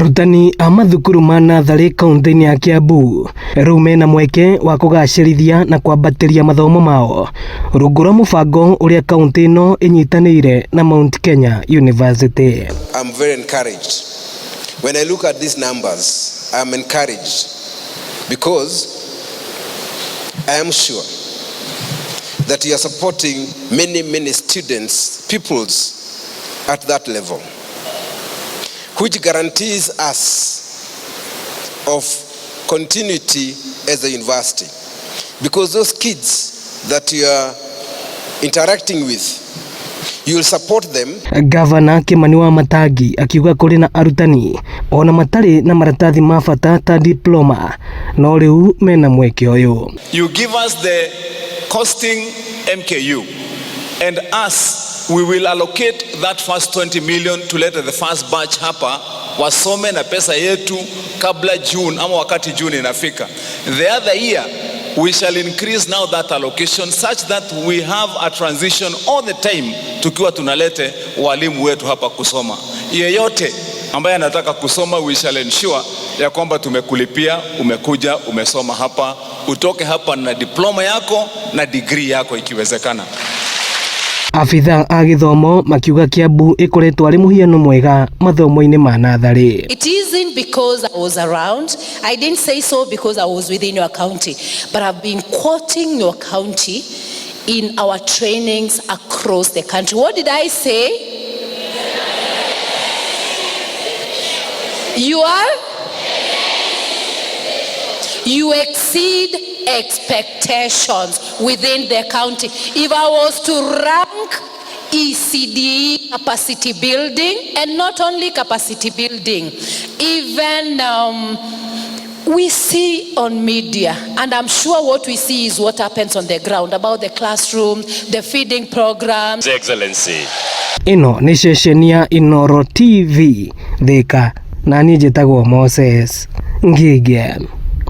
Arutani a mathukuru ma natharĩ kaunti-inĩ ya Kiambu rĩu mena mweke wa kũgacĩrithia na kwambatĩria mathomo mao rungu rwa mũbango ũrĩa kaunti ĩno ĩnyitanĩire na Mount Kenya University. I'm very encouraged. When I look at these numbers, I'm encouraged because I am sure that you are supporting many, many students, pupils at that level, which guarantees us of continuity as a university. Because those kids that you are interacting with, you will support them. Gavana Kimani Wamatangi akiuga kũrĩ na arutani ona matarĩ na maratathi ma bata ta diploma no rĩu mena mweke ũyũ. You give us the costing MKU and us, we will allocate that first 20 million to let the first batch hapa wasome na pesa yetu kabla June ama wakati June inafika. The other year we shall increase now that allocation such that we have a transition all the time tukiwa tunalete walimu wetu hapa kusoma. Yeyote ambaye anataka kusoma, we shall ensure ya kwamba tumekulipia, umekuja umesoma hapa, utoke hapa na diploma yako na degree yako ikiwezekana. Abithaa a gĩthomo makiuga Kiambu ĩkoretwo arĩ mũhiano mwega mathomo-inĩ ma natharĩ. It isn't because I was around. I didn't say so because I was within your county. But I've been quoting your county in our trainings across the country. What did I say? You are? You exceed expectations within the county. If I was to rank ECDE capacity building, and not only capacity building, even we see on media, and I'm sure what we see is what happens on the ground about the classroom, the feeding programs. Excellency. Ĩno nĩ ceceni ya Inooro TV Thika, na niĩ njĩtagwo Moses Ngige.